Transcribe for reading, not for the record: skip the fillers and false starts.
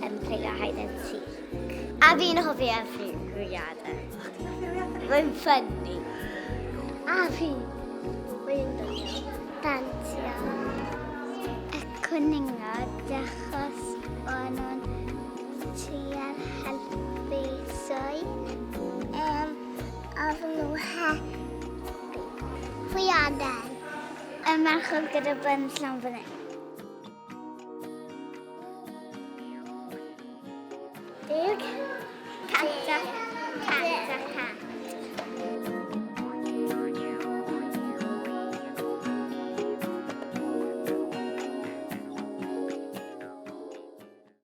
yn play-o hide and seek. A fi'n hoffi y hwyaden. Mae'n ffynnu. A fi. Mae'n doniol. Dantio. Y cwningod achos o'n nhw'n trial helpu Swy'n. Um, oedd nhw happy. Hwyaden. Y merchod gyda buns lan fan hyn. Deg. Canta. Canta.